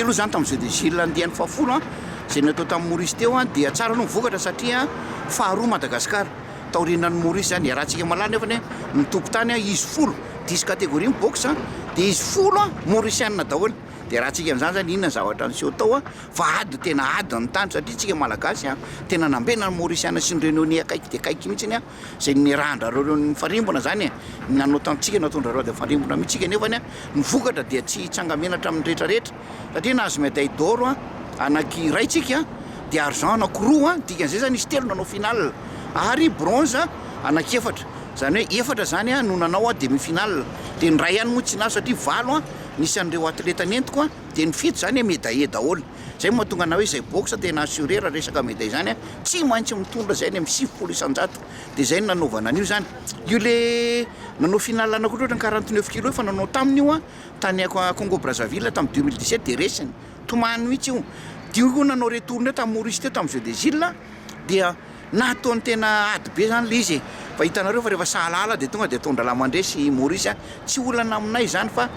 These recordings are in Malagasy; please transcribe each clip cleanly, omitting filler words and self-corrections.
Teo aloha izany tamin'ny Jeux des Îles andiany fahafolo izay natao tamin'i Maurice teo dia tsara aloha ny vokatra satria faharoa Madagascar taorianan'i Maurice izany. Iarahantsika mahalala nefa anie ny tompon-tany izy folo, dix catégories ny boxe dia izy folo Mauriciana daholo. Dia iarahantsika amin'izany izany inona ny zavatra niseho tao fa ady tena ady ny tany satria isika Malagasy tena nambena ny Mauriciana sy ny Réunionnais akaiky dia akaiky mihitsy izay niarahan-drareo ireo nifarimbona izany e, nanao tamintsika nataon-drareo ady nifarimbona mihitsy isika nefany ny vokatra dia tsy hitsanga-menatra amin'ny rehetra rehetra satria nahazo médaille d'or anankiray tsika dia argent anankiroa, dikan'izay izany nisy telo nanao finale ary bronze anankiefatra, izany hoe efatra izany no nanao demi finale dia ny iray ihany moa tsy nahazo satria valo nisy an'ireo atleta nentiko dia ny fito izany médaillé daholo. Zay no mahatonga anah hoe zay boxe tena assuré raha resaka médaille zany a, tsy maintsy mitondra zay any amin'ny 90% de zay no nanaovana an'io zany. Io le nanao finale anakoa ohatra ny 49 kilos efa nanao taminy io a, tany Congo Brazzaville tamin'ny 2017 de resiny, tomany mihitsy io. Dio koa nanao retour ndray tamin'i Maurice teo tamin'ny jeux des îles dia Nataony tena ady be zany le izy e! Fa hitanareo fa rehefa sahalala de tonga de ataon-drahalahy mandresy i Maurice a! Tsy olana aminay izany fa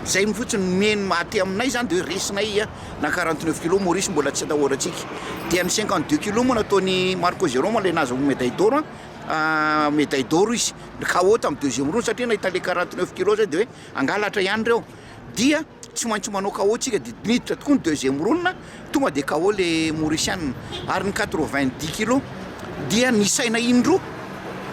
zay fotsiny no meno aty aminay zany de hoe resinay na 49 kilos Maurice mbola tsy atahorantsika. Dia ny 52 kilos moa nataon'i Marco Jerome le nahazo médaille d'or a, médaille d'or izy, KO tamin'ny deuxième round satria nahita le 49 kilos zay de hoe hangalatra ihany reo. Dia tsy maintsy manao KO tsika dia niditra tokoa ny deuxième round tonga dia KO le mauriciana ary ny 90 kilos dia nisaina indroa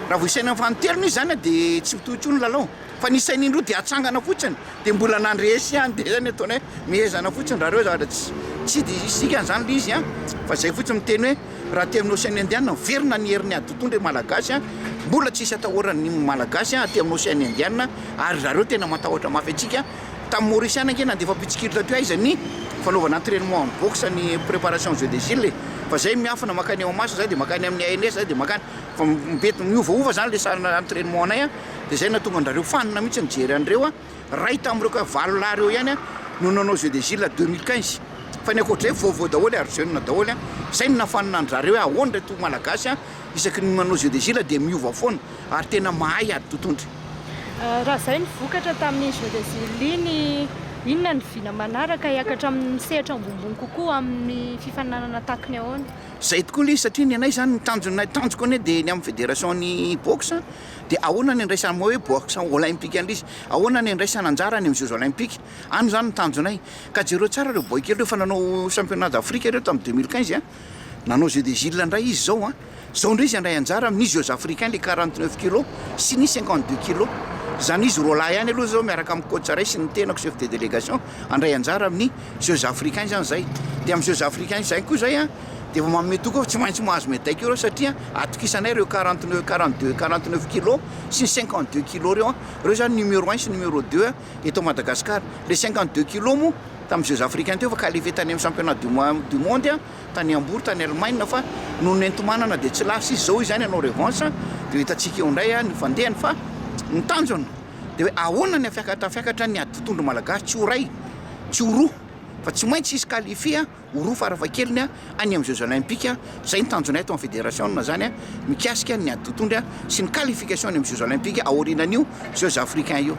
raha vao isaina fanintelony izy zany dia tsy mitohy intsony ny lalao fa nisaina indroa dia atsangana fotsiny dia mbola nandresy ihany dia zany ataony hoe mihezana fotsiny raha reo zavatra tsy tsy dia isy dikany zany le izy an fa zay fotsiny miteny hoe raha aty amin'ny Ocean Indiana miverina ny herin'ny ady tontolo ry malagasy an mbola tsisy atahoran'ny malagasy aty amin'ny Ocean Indiana ary zareo tena matahotra mafy antsika Tamin'ny Mauriciana ange nandefa mpitsikilo taty aiza ny fanaovana entrainement en boxe ny préparation jeux des îles e! Fa zay miafina makany Mahamasina zay de makany amin'ny ANS zay de makany fa mety miovaova zany le salle entrainement anay a! De zay nahatonga andrareo fanina mihitsy nijery an'ireo a! Ray tamin'ireo ka valo lahy reo ihany a no nanao jeux des îles 2015 fa ny ankoatr'izay vaovao daholo ary jeune daholo a! Zay no nahafanina andrareo hoe ahoana ireto malagasy a! Isaky ny manao jeux des îles dia miova foana ary tena mahay ady totohondry. Raha izay ny vokatra tamin'iny Jeux des Îles iny, inona ny vina manaraka hiakatra amin'ny sehatra ambonimbony kokoa amin'ny fifaninanana tahaka ny ahoana? Izay tokoa ilay izy satria ny anay izany ny tanjonay, tanjoko anie dia ny amin'ny fédération ny boxe dia ahoana ny andraisana hoe boxe olympique an'ilay izy, ahoana ny andraisana anjara any amin'ny Jeux olympiques, any izany ny tanjonay. Ka jereo tsara ireo boay kely ireo efa nanao championnat d'Afrique ireo tamin'ny 2015 an. Nanao jeux des îles indray izy izao an! Izao indray izy handray anjara amin'ny jeux africains les 49 kilos sy ny 52 kilos. Izany izy roalahy ihany aloha izao miaraka amin'ny coach iray sy ny tenako chef de délégation handray anjara amin'ny jeux africains izany izay. Dia amin'ny jeux africains izay koa izay an, dia efa manome toky aho fa tsy maintsy mahazo médaille koa ireo satria atokisanay ireo 49, 42, 49 kilos sy ny 52 kilos ireo an. Ireo izany numéro un sy numéro deux eto Madagascar. Les 52 kilos moa tamin'ny jeux africains teo fa qualifié tany amin'ny championnat du du monde tany Hambourg tany Allemagne fa noho ny enti-manana dia tsy lasa izy, izao izy izany hanao revanche dia ho hitantsika eo indray ny fandehany fa ny tanjona dia hoe ahoana ny hafiakatra ny ady tontolo malagasy tsy ho iray tsy ho roa fa tsy maintsy hisy qualifié ho roa farafahakeliny any amin'ny Jeux Olympiques, izay ny tanjonay ato amin'ny federasiona izany mikasika ny ady tontondry sy ny qualification any amin'ny Jeux Olympiques aorianan'io Jeux Africains io.